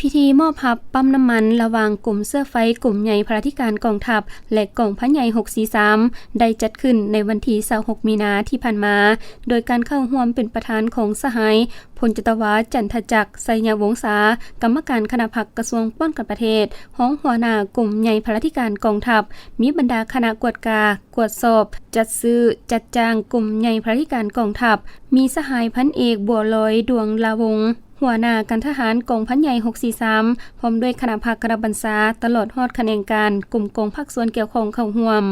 ພິທີມອບຮັບປ້ຳນ້ຳມັນລະຫວ່າງກົມເຊື້ອໄຟ ກົມໃຫຍ່ພະລາທິການກອງທັບ ແລະ ກອງພັນໃຫຍ່ຫົກສີ່ສາມ ໄດ້ຈັດຂຶ້ນໃນວັນທີຊາວຫົກມີນາທີ່ຜ່ານມາ, ໂດຍການເຂົ້າຮ່ວມເປັນປະທານຂອງສະຫາຍ ພົນຈັດຕະວາ ຈັນທະຈັກ ໄຊຍະວົງສາ, ກຳມະການຄະນະພັກກະຊວງປ້ອງກັນປະເທດ, ຮອງຫົວໜ້າກົມໃຫຍ່ພະລາທິການກອງທັບ, ມີບັນດາຄະນະກວດກາ, ກວດສອບ, ຈັດຊື້, ຈັດຈ້າງກົມໃຫຍ່ພະລາທິການກອງທັບ, ມີສະຫາຍພັນເອກ ບົວລອຍ ດວງລາວົງ ຫົວໜ້າການທະຫານກອງພັນໃຫຍ່ຫົກສີ່ສາມ ພ້ອມດ້ວຍຄະນະພັກ ຄະນະບັນຊາ ຕະຫຼອດຮອດຂະແໜງການ, ກົມກອງ, ພາກສ່ວນກ່ຽວຂ້ອງເຂົ້າຮ່ວມ.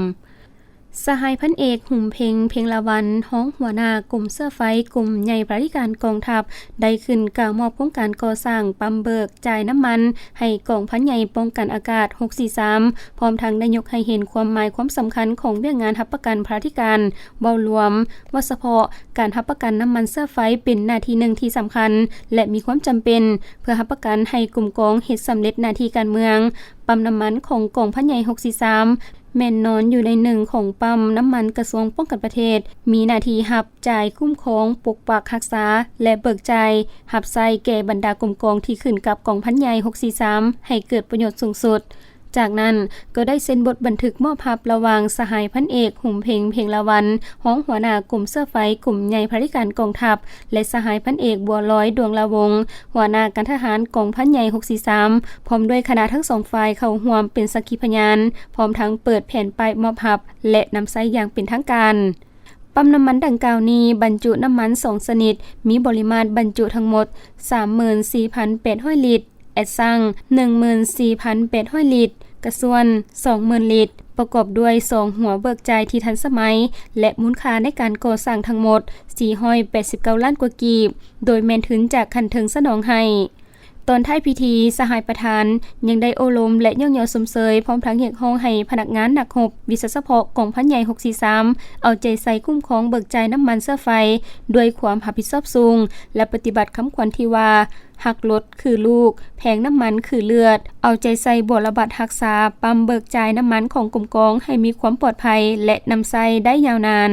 ສະຫາຍພັນເອກ ຫຸມເພັງ ເພັງລາວັນ ຮອງຫົວໜ້າກົມເຊື້ອໄຟ ກົມໃຫຍ່ພະລາທິການກອງທັບ ໄດ້ຂຶ້ນກ່າວມອບໂຄງການກໍ່ສ້າງປ້ຳເບີກຈ່າຍນ້ຳມັນໃຫ້ກອງພັນໃຫຍ່ປ້ອງກັນອາກາດຫົກສີ່ສາມ ພ້ອມທັງໄດ້ຍົກໃຫ້ເຫັນຄວາມໝາຍຄວາມສຳຄັນຂອງວຽກງານຮັບປະກັນພະລາທິການເວົ້າລວມ, ເວົ້າສະເພາະການຮັບປະກັນນ້ຳມັນເຊື້ອໄຟເປັນໜ້າທີ່ໜຶ່ງທີ່ສຳຄັນ ແລະ ມີຄວາມຈຳເປັນ ເພື່ອຮັບປະກັນໃຫ້ກົມກອງເຮັດສຳເລັດໜ້າທີ່ການເມືອງ. ປ້ຳນ້ຳມັນຂອງກອງພັນໃຫຍ່ຫົກສີ່ສາມ ແມ່ນນອນຢູ່ໃນໜຶ່ງຂອງປ້ຳນ້ຳມັນກະຊວງປ້ອງກັນປະເທດ, ມີໜ້າທີ່ຮັບ, ຈ່າຍ, ຄຸ້ມຄອງ, ປົກປັກ, ຮັກສາ ແລະ ເບີກຈ່າຍ, ຮັບໃຊ້ແກ່ບັນດາກົມກອງທີ່ຂຶ້ນກັບກອງພັນໃຫຍ່ຫົກສີ່ສາມ ໃຫ້ເກີດປະໂຫຍດສູງສຸດ. ຈາກນັ້ນກໍໄດ້ເຊັນບົດບັນທຶກມອບຮັບລະຫວ່າງສະຫາຍພັນເອກ ຫຸມເພັງ ເພັງລາວັນ ຮອງຫົວໜ້າກົມເຊື້ອໄຟ ກົມໃຫຍ່ພະລາທິການກອງທັບ ແລະ ສະຫາຍພັນເອກ ບົວລອຍ ດວງລາວົງ ຫົວໜ້າການທະຫານກອງພັນໃຫຍ່ຫົກສີ່ສາມ ພ້ອມດ້ວຍຄະນະທັງສອງຝ່າຍເຂົ້າຮ່ວມເປັນສັກຂີພະຍານ, ພ້ອມທັງເປີດແຜ່ນປ້າຍມອບຮັບ ແລະ ນຳໃຊ້ຢ່າງເປັນທາງການ. ປ້ຳນ້ຳມັນດັ່ງກ່າວນີ້ບັນຈຸນ້ຳມັນສອງຊະນິດ, ມີບໍລິມາດບັນຈຸທັງໝົດສາມໝື່ນສີ່ພັນແປດຮ້ອຍລິດ, ແອັດຊັງໜຶ່ງໝື່ນສີ່ພັນແປດຮ້ອຍລິດ, ກະຊວນສອງໝື່ນລິດ, ປະກອບດ້ວຍສອງຫົວເບີກຈ່າຍທີ່ທັນສະໄໝ ແລະ ມູນຄ່າໃນການກໍ່ສ້າງທັງໝົດສີ່ຮ້ອຍແປດສິບເກົ້າລ້ານກວ່າກີບ, ໂດຍແມ່ນທຶນຈາກຂັ້ນເທິງສະໜອງໃຫ້. ຕອນທ້າຍພິທີ, ສະຫາຍປະທານຍັງໄດ້ໂອ້ລົມ ແລະ ຍ້ອງຍໍຊົມເຊີຍ, ພ້ອມທັງຮຽກຮ້ອງໃຫ້ພະນັກງານນັກຮົບວິຊາສະເພາະກອງພັນໃຫຍ່ຫົກສີ່ສາມ ເອົາໃຈໃສ່ຄຸ້ມຄອງເບີກຈ່າຍນ້ຳມັນເຊື້ອໄຟດ້ວຍຄວາມຮັບຜິດຊອບສູງ ແລະ ປະຕິບັດຄຳຂວັນທີ່ວ່າ ຮັກລົດຄືລູກ, ແພງນ້ຳມັນຄືເລືອດ, ເອົາໃຈໃສ່ບົວລະບັດຮັກສາປ້ຳເບີກຈ່າຍນ້ຳມັນຂອງກົມກອງໃຫ້ມີຄວາມປອດໄພ ແລະ ນຳໃຊ້ໄດ້ຍາວນານ.